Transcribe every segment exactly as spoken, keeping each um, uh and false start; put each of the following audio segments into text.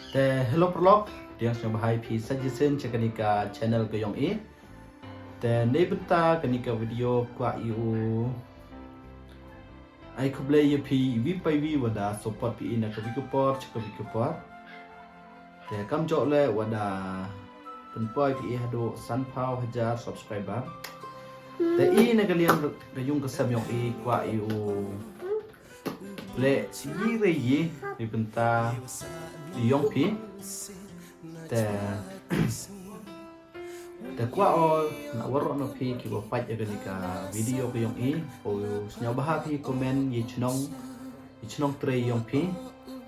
Te hello paralok, pdiang sñiawbha i phi sa chisien cha kani ka channel ka yong i. Te neibynta kani ka video kwah i u ai khublei ya phi iwi pa iwi wa da support phi i na kawi ka por cha kawi ka por. Te kamjooh leh wa da pynpoi phi i hadooh sanphaw hajar subscriber. Te i na ka liang ka yung ka sem yong i kwah i u leh i re i neibynta i yong phi. Te, te kwah o na waroh na phi ki wa pait ya kani ka video ka yong i, o sñiawbha phi comment ya i chnong, ya i chnong tre yong phi,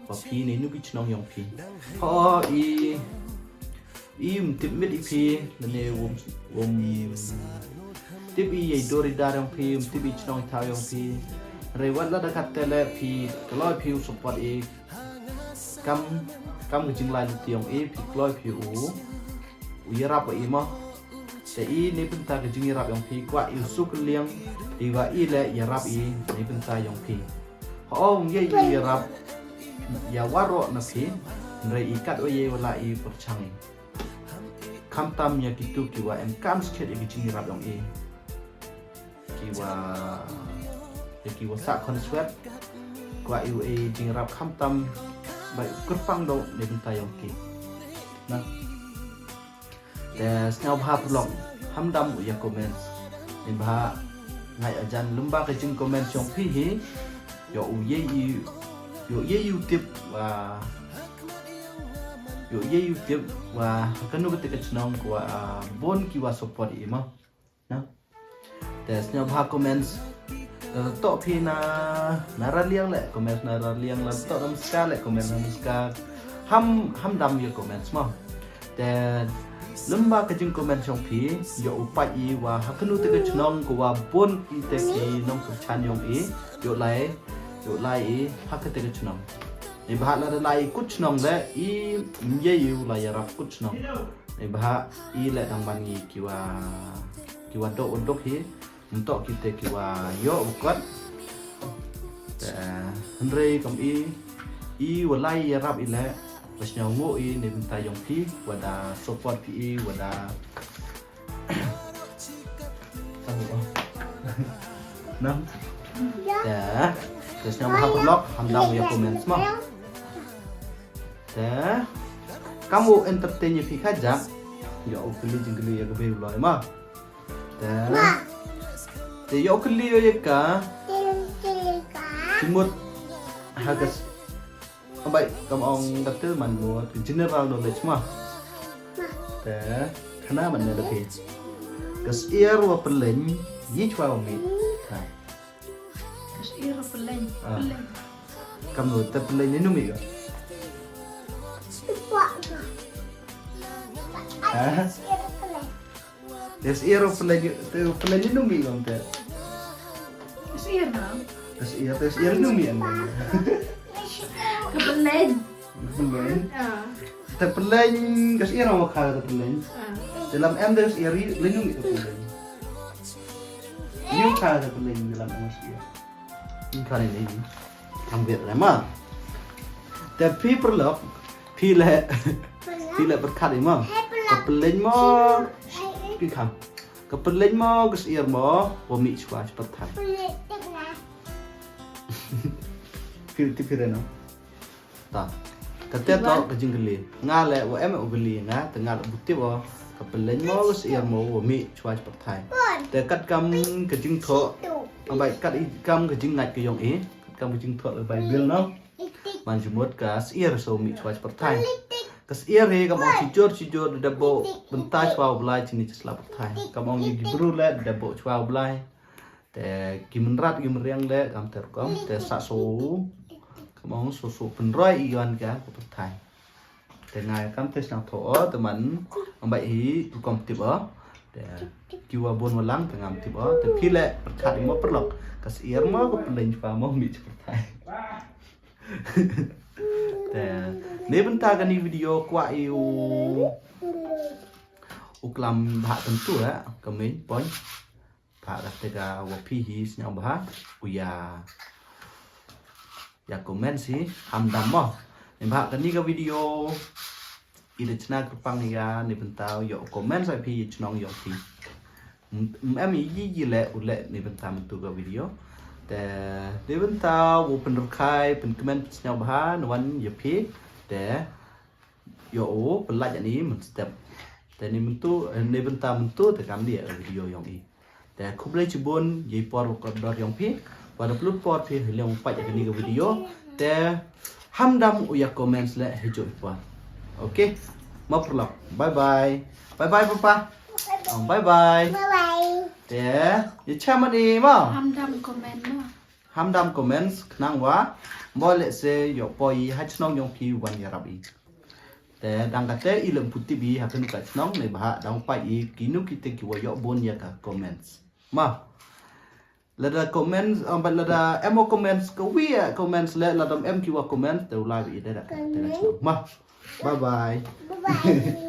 wa phi ne nu ki chnong yong phi. Ho i, i um tip mit i phi, lane um, um tip i ya i dor i dar yong phi, um tip i chnong i thaw yong phi. Re wat la da kat te leh phi, kloi phi u support i, kam, kam ka jinglai lut yong i, phi kloi phi u, u yarap wa i mo. Te i neibynta ka jingyarap yong phi kwah i u suk liang, i wa i leh yarap i neibynta yong phi. Ho ong ye i yarap ya waroh na phi, re i kat wa ye wa la i pyrchang i. Khamtam ya kitu ki wa em kam skhet ya ki jingyarap yong i. Ki wa, ya ki wa sah khon swet. Kwah i u e jingyarap khamtam, bai kyrpang dooh neibynta yong ki. Na. Te sñiawbha paralok, ham dam u ya comments. Neibhah ngai ajan lymba ka jing comments yong phi hi. Yow ye i, yow ye i u tip wa, yow ye i u tip wa kanu kate ka chnong wa, ah, bun ki wa support i mo. Na? Te sñiawbha comments. Lada toh phi na, na Raliang leh, comments na Raliang, lada toh na Mska leh, comments na Mska. Ham, ham dam ya comments mo. Te lymba ka jing comments yong phi, yow u pait i wa ha kanu te ka chnong ka wa bun ki te ki nongkyrchan yong i, yow lai, yow lai i ha kate ka chnong. Neibhah lada lai i kut chnong leh, i ym ye i u lai yarap kut chnong. Neibhah i leh dang man ngi ki wa, ki wa duk, wa duk hi. Ym toh ki te ki wa yoh wa kot. Te, hynrei kam i, i wa lai yarap i leh, wa sñiaw ngu i neibynta yong phi, wa da support phi i, wa da. Nang. Te, te sñiawbha paralok, ham dam ya comments mo. Te, kam u entertain ya phi khajiak, yow u kylli jingkylli ya ka bei u loi mo. Te, te yow kylli yow ya ka. Chimut ha ka s-, bai, kam ong ka te man mo, general knowledge mo. Te, khana man ne da phi. Ka syiar wa pylleiñ, yi chwa wa mih. Ka syiar wa pylleiñ, ah, pylleiñ. Kam no, te pylleiñ ni nu mih ka? Ha? Te syiar wa pylleiñ, te pylleiñ ni nu mih kam te? Syiar na. Te syiar, te syiar ni nu mih an? Ka pylleiñ. Ka pylleiñ. Ah. Te pylleiñ, ka syiar wa kha te pylleiñ. Ah. Te lam em te syiar i, le nu mih te pylleiñ. Yu kha te pylleiñ, le lam em syiar. Yu kha ni ni. Kam biet re ma. Te phi paralok, phi le, phi le pyrkhat i ma. Ka pylleiñ mo, phi kham. Ka pylleiñ mo, ka syiar mo, wa mih chwa cha pyrthai. Phi, ti phi re no. Ta. Ka te toh ka jingkylli. Nga le wa em u kylli nga, te nga le bu tip o. Ka pylleiñ mo, ka syiar mo, wa mih chwa cha pyrthai. Te kat kam ka jingthoh, bai kat i kam ka jingngait ka yong i. Kam ka jingthoh le Bible no. Man jumut ka syiar sa wa mih chwa cha pyrthai. Ka syiar hi kam ong chijor chijor da dep booh bynta chwa u Blai chini cha sla pyrthai. Kam ong ki bru le da dep booh chwa u Blai. Te ki mynrat ki mynriang le kam te rukom te sa so. Kam ong so so pynroi i wan ka ka pyrthai. Te nga kam te sñiawthoh o, te man, bai hi rukom tip o. Te ki wa bun wa lang te ngam tip o. Te phi le pyrkhat i mo paralok. Ka syiar mo, ka pylleiñ chwa mo, mih cha pyrthai. Te neibynta kani video kwah i u, u klam bha kyntu ha, ka main point. Bha kate ka wa phi hi sñiawbha u ya, ya comment hi, ham dam mo. Neibhah kani ka video i da chna kyrpang ya neibynta yow comment sa phi ya chnong yong phi. Em i yi yi le u le neibynta myntu ka video. Te neibynta wow pynrkhai, pynkmen, pynsñiaw bha na wan ya phi. Te yow u pynlait ani mynstep. Te ni myntu, neibynta myntu te kam di ya ka video yong i. Te khublei chibun yei por wa kordor yong phi. Wa da plut por phi hiliang u pait ya kani ka video. Te hamdam u ya comments le hijooh i por. Okay. Ma pyrlok. Bye bye. Bye bye papa. Bye bye. Te ya cha mani ma. Hamdam comment ma. Hamdam comments khnang wa bo le se yow poi ha chnong yong phi wan yarap i. Te dang kate i lem putip i ha kanu ka chnong neibhah dang pait i kinu kite ki wa yow bun ya ka comments. Ma. Lada comments, um, but lada em o comments ka wi ya comments le lada em ki wa comments te u lai i de da ka te da chnong. Ma. Bye bye. Bye bye.